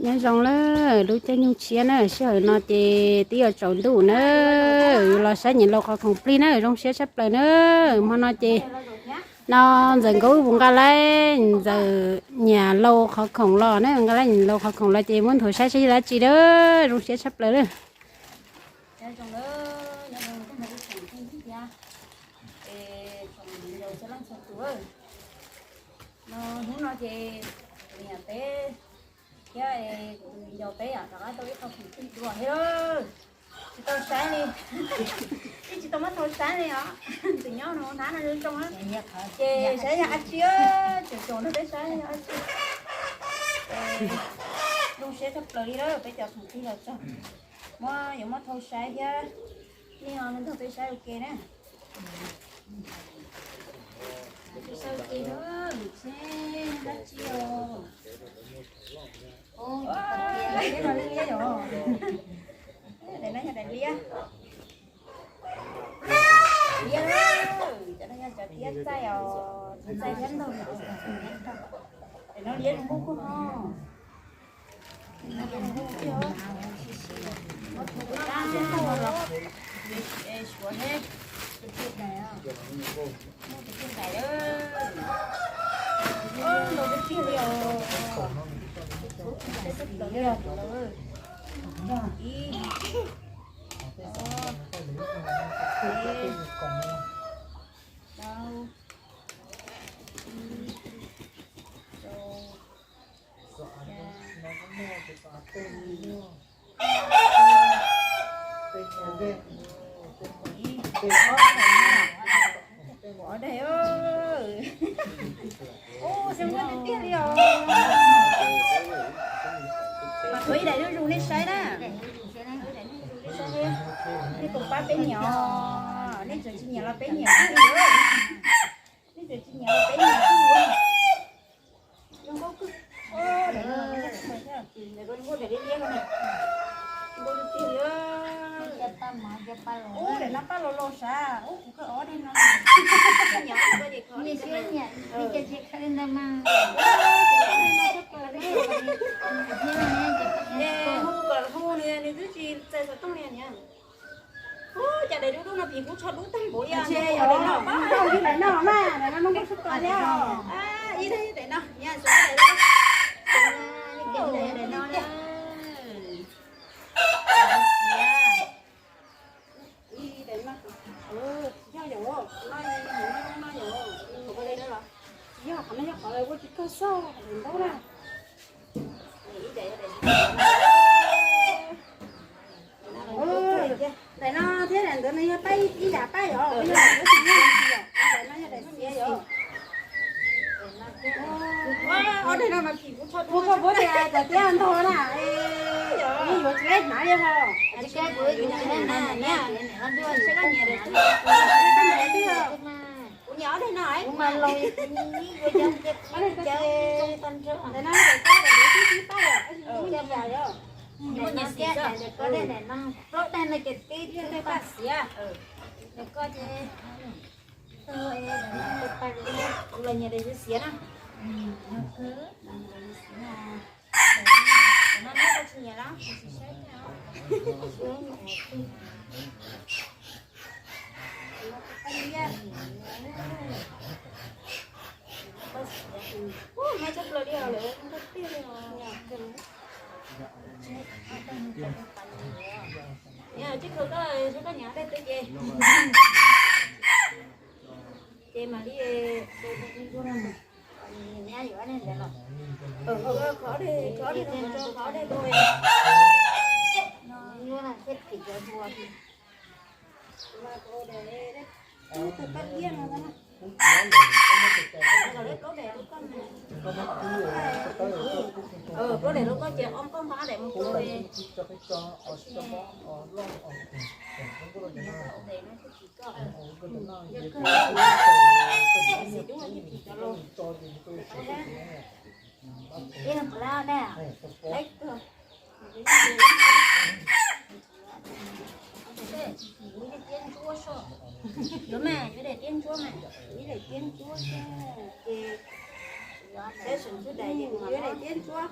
Nyob zoo lawm lub caij nyoog tshiab na, sij hawm no ces twb yuav tsaus ntuj na, yuav los saib niam laus qhov khoom plig na, zoo siab tshaj plaws na. Hmo no ces no Ntxawm Nkauj Vus nqa lawv Ntxawm niam laus qhov khoom los na, nqa lawv niam laus qhov khoom los ces muab nthuav saib saib yog dab tsi na, zoo siab tshaj plaws na. No hnub no ces niam peb thiab kuv tus viv ncaus peb rov qab tau ib qho khoom plig dua thiab. Tsis tau saib li, yeej tsis tau muab thau saib li os. Tus nyob no hnab no zoo zoo, ces saib yog dab tsi, tseem tseem nrog peb saib yog dab tsi. Zoo siab tshaj plaws li lawm, peb cov khoom plig los txog, muab yuav muab thau saib thiab, nej ho nrog peb saib ua ke na. Saib ua ke na, seb dab tsi os. Daim no liab yom. Daim no yog daim liab. Liab, cov no yog cov tiab txaij os, txaij thiab ntaug. Daim no liab zoo nkauj kawg no. Suav thiab. Ntau tiag tiag li os. Ib, ob, peb, rau, ib, rau, xya, ib, ob daim. Ub, zoo nkauj tiag tiag li os. Mas thov ib daim zuj zus nej saib na. Nej tus pab peb nyiam os, nej tseem tsis nyiam los peb nyiam li. Nej tseem tsis nyiam los peb nyiam li. Zoo nkauj kawg. Daim no, daim no zoo nkauj, daim liab liab no. Zoo nkauj tiag tiag li. Ub, daim no paj los los sav, ub, kuv khaws ob daim no. Hu kom hu nws, nws twb tsis txais xov tooj li niam. Ub, cas daim dub dub no phim kuv tsho dub tag npaum li. Daim no mas, daim no zoo nkauj tshaj plaws thiab. Ib daim, daim no, niam, daim no. Ib daim no, yog yom, no yog, tsis yog qhov no, yog qhov ua tsis kawg xwb, daim ntaub na. Daim no thiab daim ntawd no yog pab ib yam pab yom, yog daim ntawd tsis yog, daim no yog daim xiav yom. Ua koj puav tias cov tiab ntog na, yeej yuav tsis laib hnav li ho. Kuv nyiam ob daim no. Daim no daim koj daim ntawd tib tib pab yom, ib yam yom. Daim no, plaub daim no ces tib tib pab xiav. Daim koj ces, kuv los nyiam daim xiav na. Daim no koj tsis nyiam los? Ub, me tshaj plaws li os, lawv zoo nkauj tiag li os. Niam, tsis khaws koj, koj nyiam daim twg ces, ces mam li. Khaws ob daim, khaws ob daim, khaws ob daim rau. Plaub daim rau koj ces ob koj nqa ob daim mus rau. Yuav mas, yuav daim tiab ntsuab mas. Yuav daim tiab ntsuab. Yuav daim tiab ntsuab.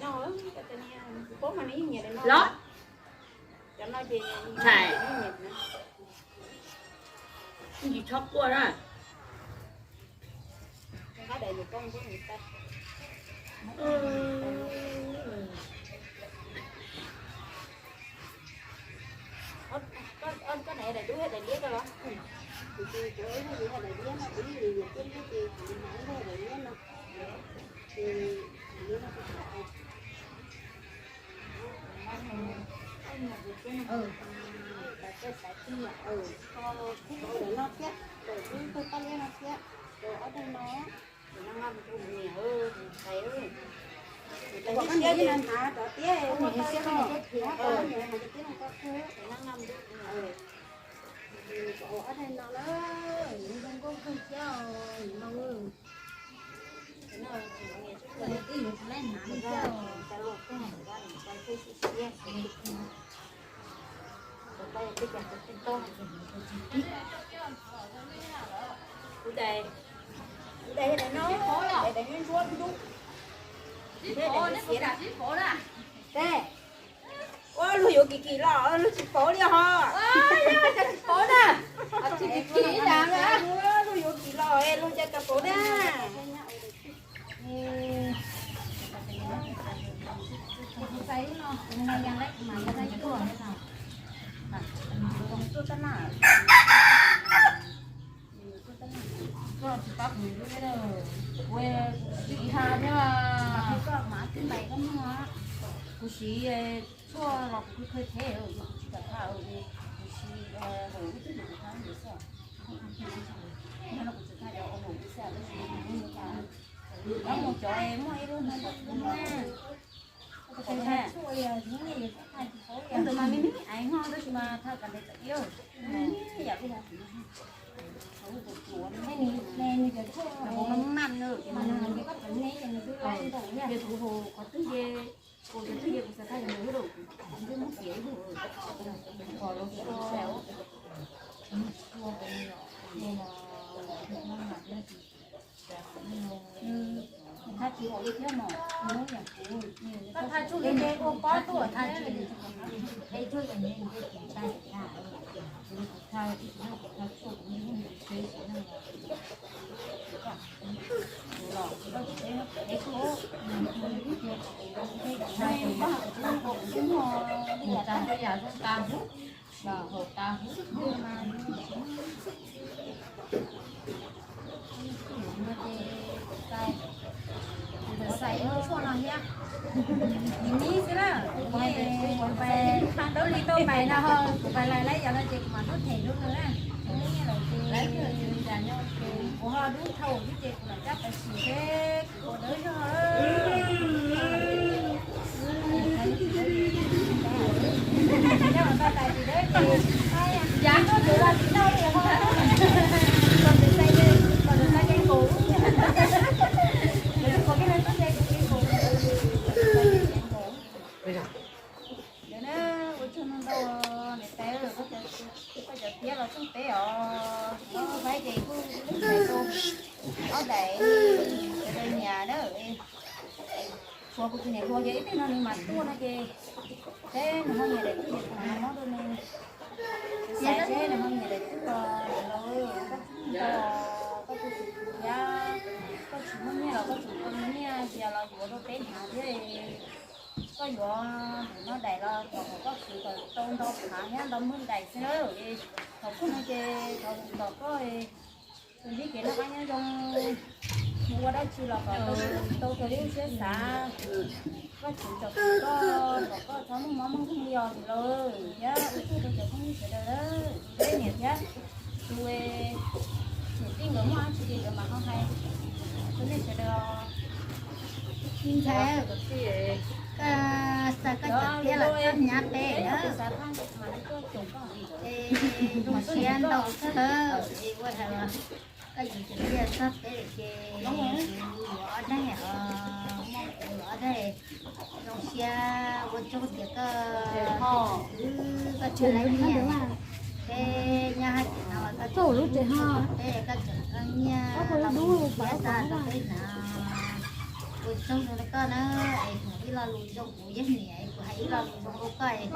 daim no, cov niag paub mas nws yeej nyiam daim no. Los, cov no ces ntshai, tsis txhob quaj na. Koj daim dub daim liab koj los? Kuv daim liab no, kuv yeej nyiam liab liab ces kuv hnav daim liab no. Koj xav tij, koj daim no thiab, koj tug paj liab no thiab, koj ob daim no. Tus no noj tus mus niam, tus ntxhais. Ua siab ces hnav rov tiab ua tau no. Ua luag yuav kim kim los luag tsis pauv li ho. Luag yuav kim los luag cas kam pauv na. Kuv siv tshuaj los kuv khaws khaws thev, kuv tsis kam tham, kuv siv ib tug kuv tham xwb. Kuv tsis tham cov ua hauv xwb, tab sis kuv mus cov muaj ib lub no ntawm no na. Ntawd mas me me aiv no tab sis mas tham kam ntev tawm iab, me me yam lub hauv kuv, hauv kuv pluav, nws cov tshuaj mas mam nws, ces kuv hu qhov twg ces, kuv cov twg ces kuv xav tham cov ntawd lub, kuv twb muab piav ib lub, qhov los Thaj tswj ua li thiab no, koj thaj tswj li ces ua pob tuaj thaj tswj li, peb tuaj yog nws nws tus ntxhais thaj, kuv thaj ib tug no kuv thaj tshuaj kuv mus mus tsev xwb no los, los kuv tau tsev no peb kuj, kuv thaj kuv mus ua kuv twb muaj li cas tau yam zoo tas huv, los haus tas huv. Ces kuv xaiv lub tshuaj no thiab, nws nib xwb na, kuv pais, kuv pais tau li tau pais no ho, kuv pais lais laib yov no ces kuv mam hnub them rau nws na. Kuv ho dub thau xwb ces kuv lam cab pais sim seb kuv puas dawb zog. Yav tuaj tus los tsis tau li ho, tus xaiv, tus xaiv kev nkaus, tus xaiv kev nkaus. Ntawd na, ua tsaug ntau ntau niam tais, koj cov tiab los txog peb os, kuv faib ces kuj lub tais rau ob daim sawv daws nyiam na. Tshuav kuv tus niam hluas ces ib teg no nws mam tuaj no ces seb nws ho nyiam daim twg ces kuv mam mob rau nws. Xav seb nws ho nyiam daim twg los los koj txhob ntau, koj tu siab, koj tsis muaj nyiaj los koj tseem ua nyiaj cia los yuav rau peb hnav thiab. Koj yuav npum no daim los kom koj khwv kom tau ntau phav thiab ntau hmab daim xwb na. Thaum koj no ces thaum tom koj tus ntsib kev noj qab nyob zoo, mus ua dab tsi los kom tau raws li lub siab xav. Koj khwv kom koj, kom koj txhob muaj mob muaj nkeeg li os tus lau. Thiab ua tsaug rau cov phooj ywg sawv daws, peb niam thiab tus niam tij nkawd muaj dab tsi ces nkawd mam ho hais rau nej sawv daws os. Ntxhais, koj xa koj cov tiab los txog nyab peb na. Es zoo siab ntau kawg es ua hais los koj yuav cov tiab txog peb ces kuv yuav ob daig os, muaj kuv yuav ob daig. Zoo siab ua tsaug tias koj, koj tsis laib nyiaj, peb nyob hais tias no los koj tsis, peb koj tseem koj nyiaj los mus thiab xa rau peb na. Ua tsaug rau koj na, es kuv ib lo lus zoo kuv yeej niam es kuv hais ib lo lus zoo rau koj es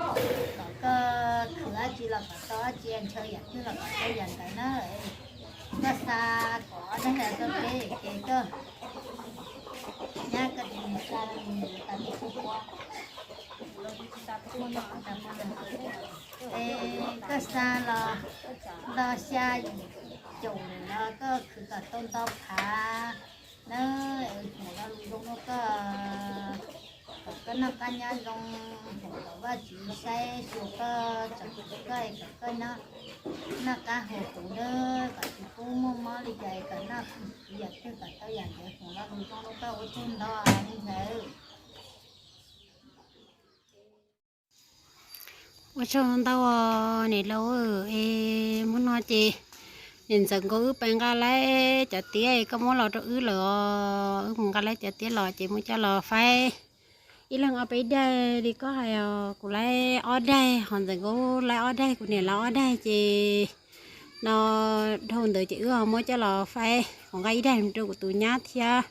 kom koj khwv dab tsi los kom tau dab tsi, ntshaw yam twg los kom tau yam ntawd na. Koj xa kom ob daig rau peb ces koj nyab koj tus niam xa rau nws tas tus pua. Es koj xa los nto xya yim caum lawm los koj khwv kom tau ntau phav na. Es hmoov lo lus zoo rau koj, kom koj noj qab nyob zoo, hmoov kom Vajtswv saib xyuas koj, tsom kwm koj es kom koj noj qab haus huv na, kom tsis pub muaj mob li cas es kom noj khwv yam twg kom tau yam ntawd. Hmoov lo lus zoo rau koj, ua tsaug ntau me ntxhais. Ua tsaug ntau niam laus, es hnub no ces niam ntxawm nkaus wb pais nqa lawv cov tiab koj muab los rau wb lawm os. Wb mus nqa lawv cov tiab los ces muab coj los faib ib leeg ob peb daim li koj hais os. Kuv lawv ob daim, ho ntxawm nkaus lawv ob daim, kuv niam lawv ob daim ces no dhau ntawd ces wb ho muab coj los faib, kuv nqa ib daim mus rau kuv tus nyab thiab,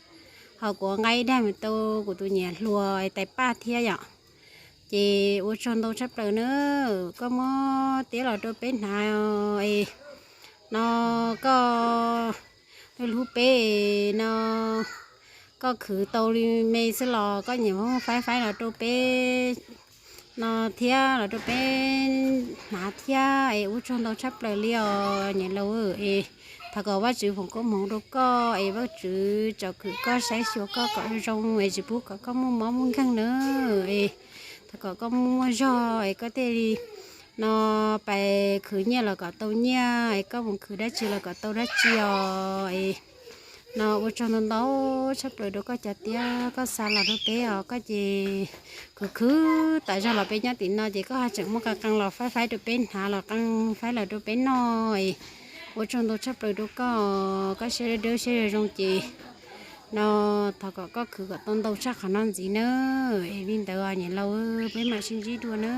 ho kuv nqa ib daim mus rau kuv tus niam hluas tais paj thiab yom. Ces ua tsaug ntau tshaj plaws na, koj muab tiab los rau peb hnav es no koj hlub peb no, koj khwv tau li me xwb los koj nyiam muab faib faib los rau peb no thiab los rau peb hnav thiab es ua tsaug ntau tshaj plaws li os niam laus. Es thov kom Vajtswv foom koob hmoov rau koj es Vajtswv tsom kwm koj saib xyuas koj kom zoo es tsis pub kom koj muaj mob muaj nkeeg na. Es thov kom koj muaj muaj zog es koj thiaj li no pais khwv nyiaj los kom tau nyiaj es koj mus khwv dab tsi los kom tau dab tsi os. Es no ua tsaug ntau ntau tshaj plaws rau koj cov tiab koj xa los rau peb os. Koj ces khwv khwv tas zog los peb nyob tim no ces koj ho tseem muab qee qee los faib faib rau peb hnav los qee faib los rau peb noj. Es ua tsaug ntau tshaj plaws rau koj, koj siab dawb siab zoo ces no thov kom koj khwv kom tau ntau tshaj qhov no ntxiv na. Es li ntawd niam laus, peb mam sib ntsib dua na.